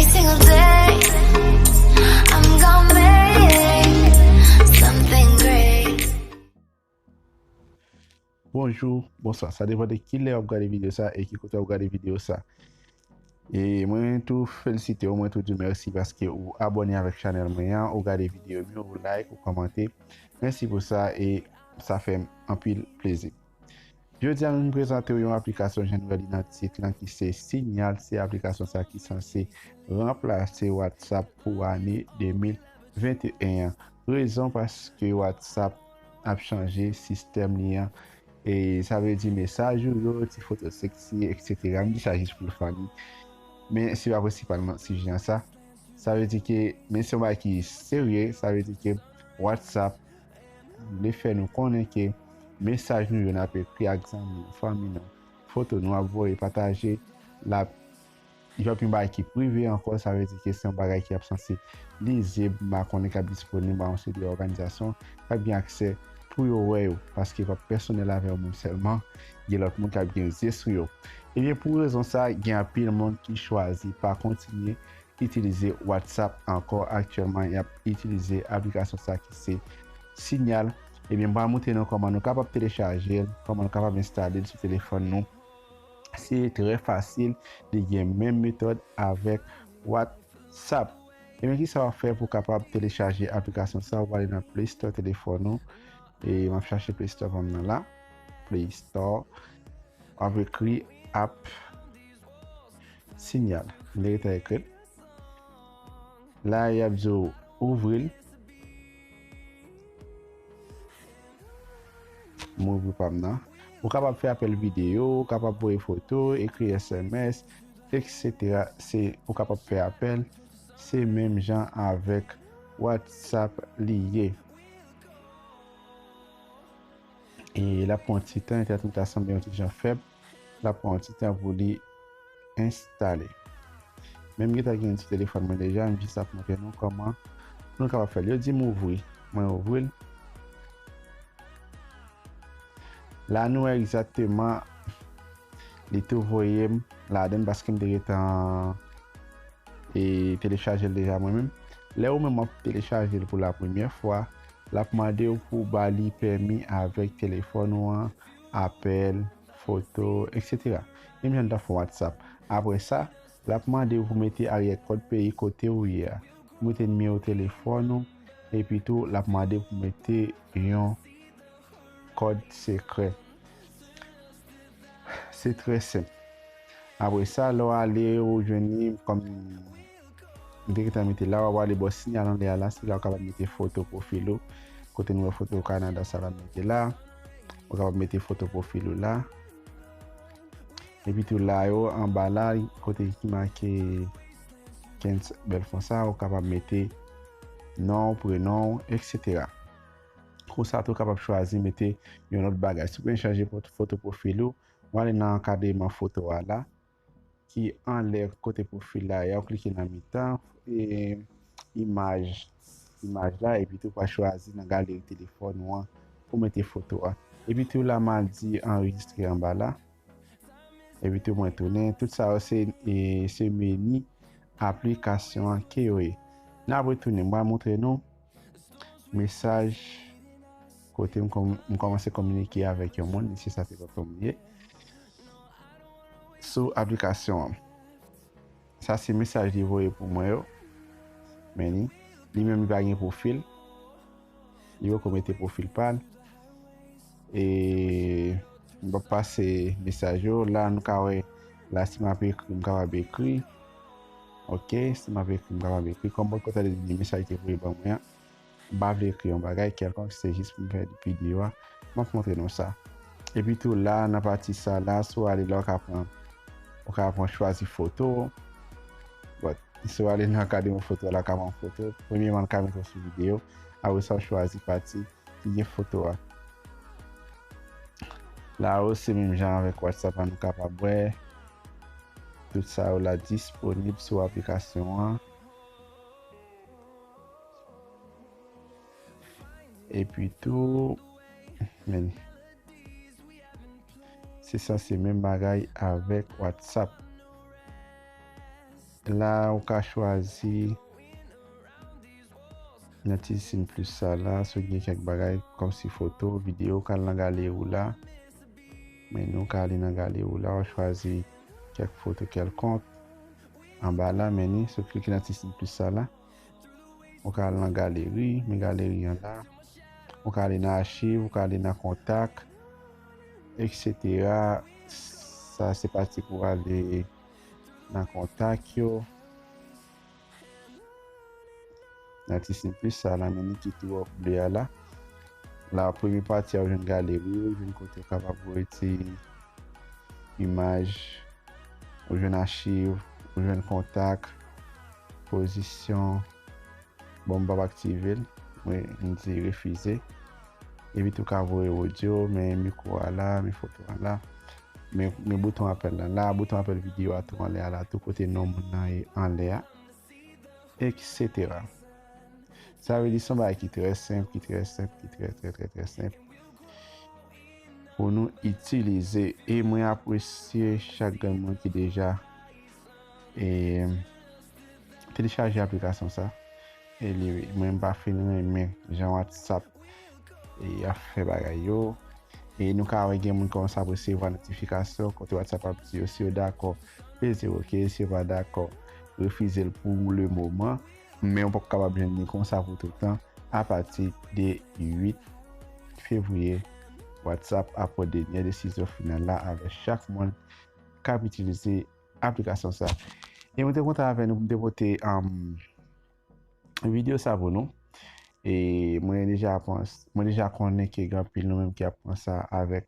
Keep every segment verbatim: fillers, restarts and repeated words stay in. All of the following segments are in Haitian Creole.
Single day, I'm gonna make something great. Bonjou, bonswa. Sa depann de ki lè w ap gade videyo sa e ki kote w ap gade videyo sa. E mwen tou felisite w, mwen tou di w mèsi paske ou abòne avèk chanèl mwen an, ou gade videyo m yo, ou like, ou kòmante. Mèsi pou sa e sa fè m anpil plezi. Jodi a, nou prezante w yon aplikasyon, jan nou wè li nan tit lan, ki se Signal. Se aplikasyon sa ki sanse ranplase WhatsApp pou ane de mil venteyen an. Rezon paske WhatsApp ap chanje sistèm li an. E sa vle di mesaj ou yo, ti foto seksi, etsetera. M di sa jis pou l funny. Men se pa prensipalman sijè an sa. Sa vle di ke, men se yon bagay ki serye, sa vle di ke WhatsApp vle fè nou konnen ke mesaj nou yo n ap ekri ak zanmi nou, fanmi nou, foto nou ap voye, pataje, l ap, li p ap yon bagay ki prive ankò, sa vle di ke se yon bagay ki ap sanse lizib, m pa konnen k ap disponib a yon seri de òganizasyon k ap gen aksè pou yo wè yo, paske p ap pèsonèl avè w menm sèlman, gen lòt moun k ap gen zye sou yo. Ebyen, pou rezon sa, gen anpil moun ki chwazi pa kontinye itilize WhatsApp ankò aktyèlman, y ap itilize aplikasyon sa ki se Signal. Ebyen, m pral montre nou kòman nou kapab telechaje l, kòman nou kapab enstale l sou telefòn nou. Se trè fasil, li gen menm metòd avèk WhatsApp. Ebyen, kisa w ap fè pou w kapab telechaje aplikasyon sa? W ale nan Play Store telefòn ou. E m ap chache Play Store pa m nan la. Play Store. W ap ekri app Signal. M te gentan ekri l. La, y ap di w ouvri l. M ouvri pa m nan. Ou kapab fè apèl videyo, ou kapab voye foto, ekri S M S, etsetera. Se, ou kapab fè apèl. Se menm jan avèk WhatsApp li ye. E l ap pran ti tan, entènèt mwen ta sanble yon ti jan fèb. L ap pran yon ti tan pou li enstale. Men m gentan gen l sou telefòn mwen deja, m jis ap montre nou kòman nou kapab fè l. Yo di m ouvri, mwen ouvri l. La nou wè egzakteman li tou voye m ladan l paske m te gentan e telechaje l deja mwen menm. Lè ou menm w ap telechaje l pou la premyè fwa, l ap mande w pou w ba li pèmi avèk telefòn ou an, apèl, foto, etsetera. Menm jan n ta fè WhatsApp. Apre sa, l ap mande w pou w mete aryè kòd peyi kote ou ye a. Ou mete nimewo telefòn ou, epi tou l ap mande w pou w mete yon kòd sekrè. Se trè senp. Apre sa, lè w ale, ou jwenn li, kòm m te gentan mete la, w ap ale bò sinyal anlè a la, se la w kapab mete foto pwofil ou. Kote nou wè foto Kanada sa la mete la. Ou kapab mete foto pwofil ou la. Epi tou la yo, anba la, kote ki make Kens Belfon sa, ou kapab mete non, prenon, etsetera. Konsa tou w kapab chwazi mete yon lòt bagay. Si w bezwen chanje foto pwofil ou, w ale nan ankadreman foto a la, ki anlè kote pwofil la ye a, w klike nan mitan, e, imaj, imaj la, epi tou w pral chwazi nan galeri telefòn ou an pou w mete foto a. Epi tou la m al di anrejistre anba la. Epi tou mwen tounen. Tout sa yo se, e, se meni aplikasyon an ke yo ye. N ap retounen, m pral montre nou mesaj kote m kòm-, m kòmanse kominike avèk yon moun, misye sa se tonton m ye, sou aplikasyon an. Sa se mesaj li voye pou mwen yo. Men li, li menm li pa gen pwofil. Li poko mete pwofil pa l. E m p ap pase mesaj yo. La nou ka wè, la si m ap ekri, m kapab ekri. Ok, si m ap ekri, m kapab ekri. Kòm bòt kote li di mesaj te voye ban mwen an. M pa vle ekri yon bagay kèlkonk, se jis pou m fè videyo a. M ap montre nou sa. Epi tou la, nan pati sa la, si w ale la, w ka pran, w ka pran chwazi foto. But, si w ale nan ankadreman foto la, w ka pran foto. Premyèman, l ka mete w sou videyo. Apre sa, w chwazi pati ki gen foto a. La yo, se menm jan avèk WhatsApp la, nou kapab wè. Tout sa yo la disponib sou aplikasyon an. Epi tou, men, se sanse menm bagay avèk WhatsApp. La ou ka chwazi nan ti siy plis sa la, si w gen kèk bagay kòmsi foto, videyo, ou ka al nan galeri w la. Men nou ka ale nan galeri w la, w chwazi kèk foto kèlkonk. Anba la, men ni, si w klike nan ti siy plis sa la, ou ka al nan galeri, men galeri an la. Ou ka ale nan achiv, ou ka ale nan kontak, et cetera. Sa se pati pou ale nan kontak yo. Nan ti siy plis sa la, men ni ki tou an ble a la. La, premye pati a, ou jwenn galeri, ou jwenn kote ou kapab voye ti imaj, ou jwenn achiv, ou jwenn kontak, pozisyon. Bon, m p ap aktive l. Mwen, m di refize. Epi tou ka voye odyo, men mikwo a la, men foto a la. Men, men bouton apèl la la, bouton apèl videyo a tou anlè a la, tou kote non moun nan ye anlè a, et cetera. Sa vle di se yon bagay ki trè senp, ki trè senp, ki trè, trè, trè, trè senp pou nou itilize. E mwen apresye chak grenn moun ki deja, e, telechaje aplikasyon sa. E li, mwen m pa fin renmen jan WhatsApp, e, ap fè bagay yo. E nou ka wè gen moun kòmanse ap resevwa notifikasyon kote WhatsApp ap di yo si yo dakò, peze oke, si yo pa dakò, refize l pou le moman. Men ou poko kapab jwenn li konsa pou toutan. Apati de uit fevriye, WhatsApp ap pran dènyè desizyon final la avèk chak moun k ap itilize aplikasyon sa. E mwen te kontan avè nou pou m te pote, um, videyo sa pou nou. E mwen deja pans-, mwen deja konnen ke gen anpil nou menm ki ap pran sa avèk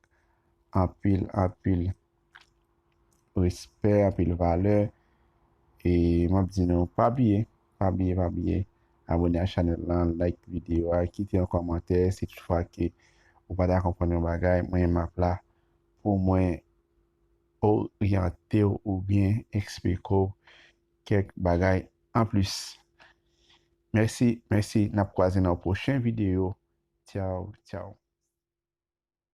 anpil, anpil respè, anpil valè. E m ap di nou, pa bliye, pa bliye, pa bliye abòne a chanèl lan, like videyo a, kite yon kòmantè si toutfwa ke ou pa ta konprann yon bagay. Mwen, m ap la pou mwen oryante w oubyen eksplike w kèk bagay anplis. Mèsi, mèsi. N ap kwaze nan yon pwochen videyo. Tchaw, tchaw.